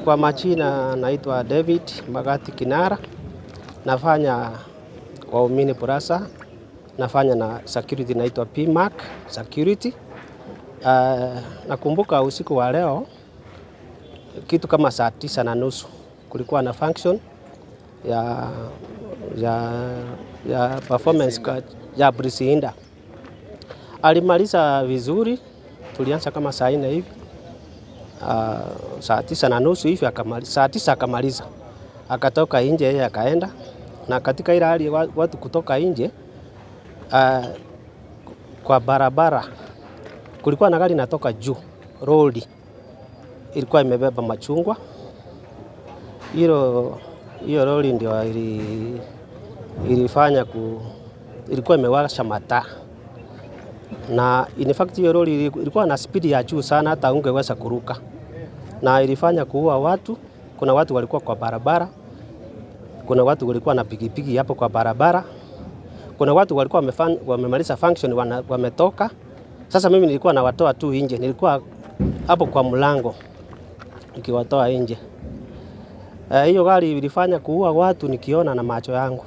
Kwa majina naitwa David Magati Kinara, nafanya Waumini Burasa, nafanya na security naitwa PMAC Security. Nakumbuka usiku wa leo kitu kama 9:30 kulikuwa na function ya performance ya Brisinda. Alimaliza vizuri, tulianza kama 4:00 hivi. 9:30 hivi akamaliza, 9:00 akamaliza. Akatoka nje yeye akaenda, na katika ile hali watu kutoka nje, kwa barabara kulikuwa na gari inatoka juu, lori ilikuwa imebeba machungwa. Hiyo lori ndio ilifanya ilikuwa imewasha mataa. Na in fact hiyo lori ilikuwa na speed ya juu sana, hata ungeweza kuruka. Na ilifanya kuua watu. Kuna watu walikuwa kwa barabara, kuna watu walikuwa na pikipiki hapo kwa barabara, kuna watu walikuwa wamemaliza function wametoka. Sasa mimi nilikuwa nawatoa tu nje, nilikuwa hapo kwa mlango nikiwatoa nje. Hiyo gari ilifanya kuua watu nikiona na macho yangu.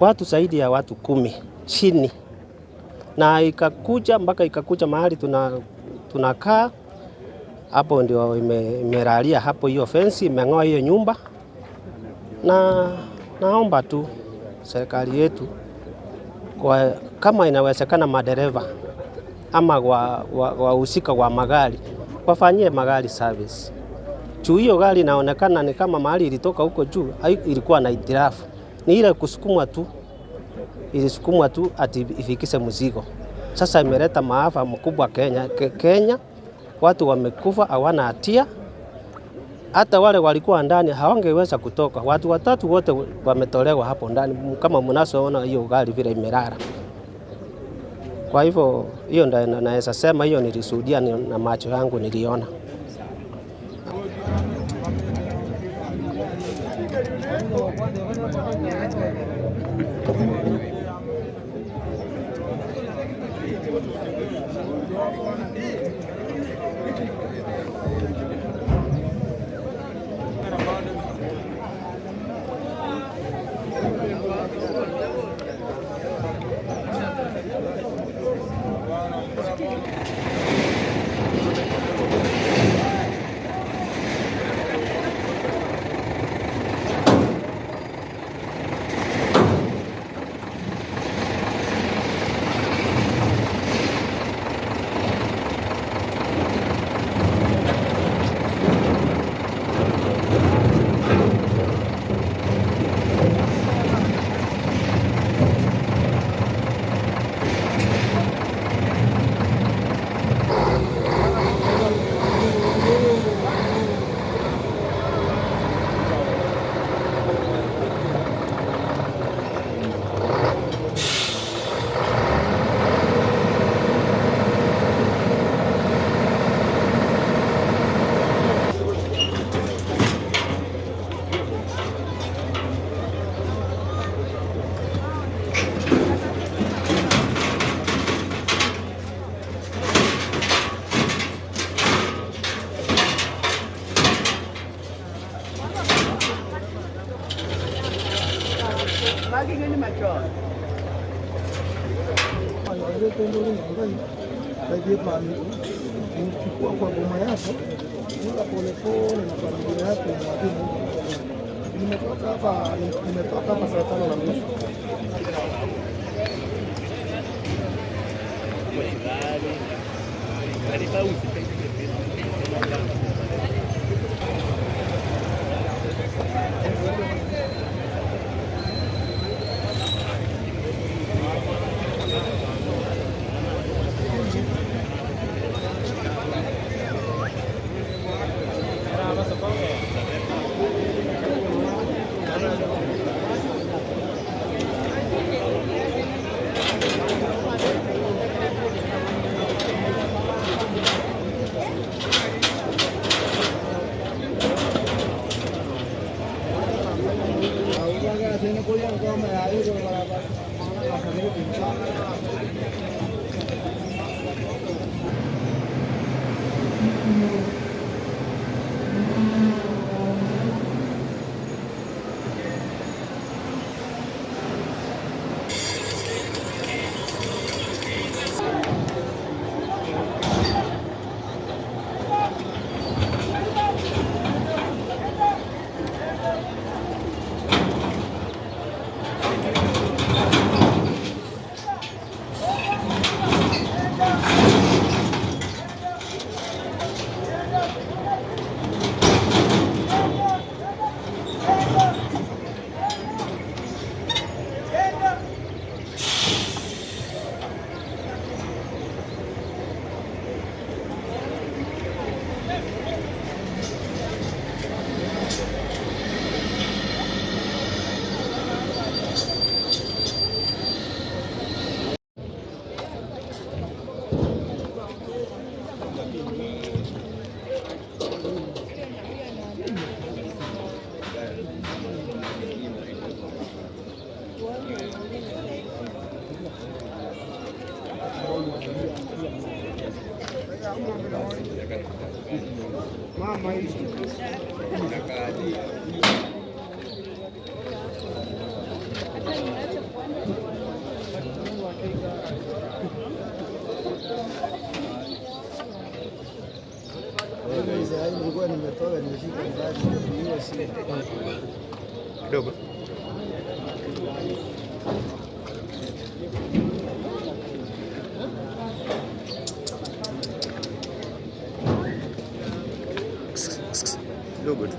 Watu zaidi ya watu 10 chini. Na ikakuja mpaka ikakuja mahali tunakaa hapo, ndio imelalia hapo hiyo fence, imeng'oa hiyo nyumba. Na naomba tu serikali yetu kwa, kama inawezekana madereva ama wahusika wa magari wafanyie magari service. Juu hiyo gari inaonekana ni kama mahali ilitoka huko juu, ilikuwa na hitilafu. Ni ile kusukumwa tu, ilisukumwa tu ati ifikishe mzigo. Sasa imeleta maafa makubwa Kenya. Kenya watu wamekufa hawana hatia. Hata wale walikuwa ndani hawangeweza kutoka. Watu watatu wote wametolewa hapo ndani, kama mnasoona hiyo gari vile imelala. Kwa hivyo hiyo ndio naweza sema, hiyo nilishuhudia na macho yangu niliona. Chukua kwa boma yako, kula polepole na familia yako. Nimetoka hapa 5:30. Kidogo. Kidogo tu.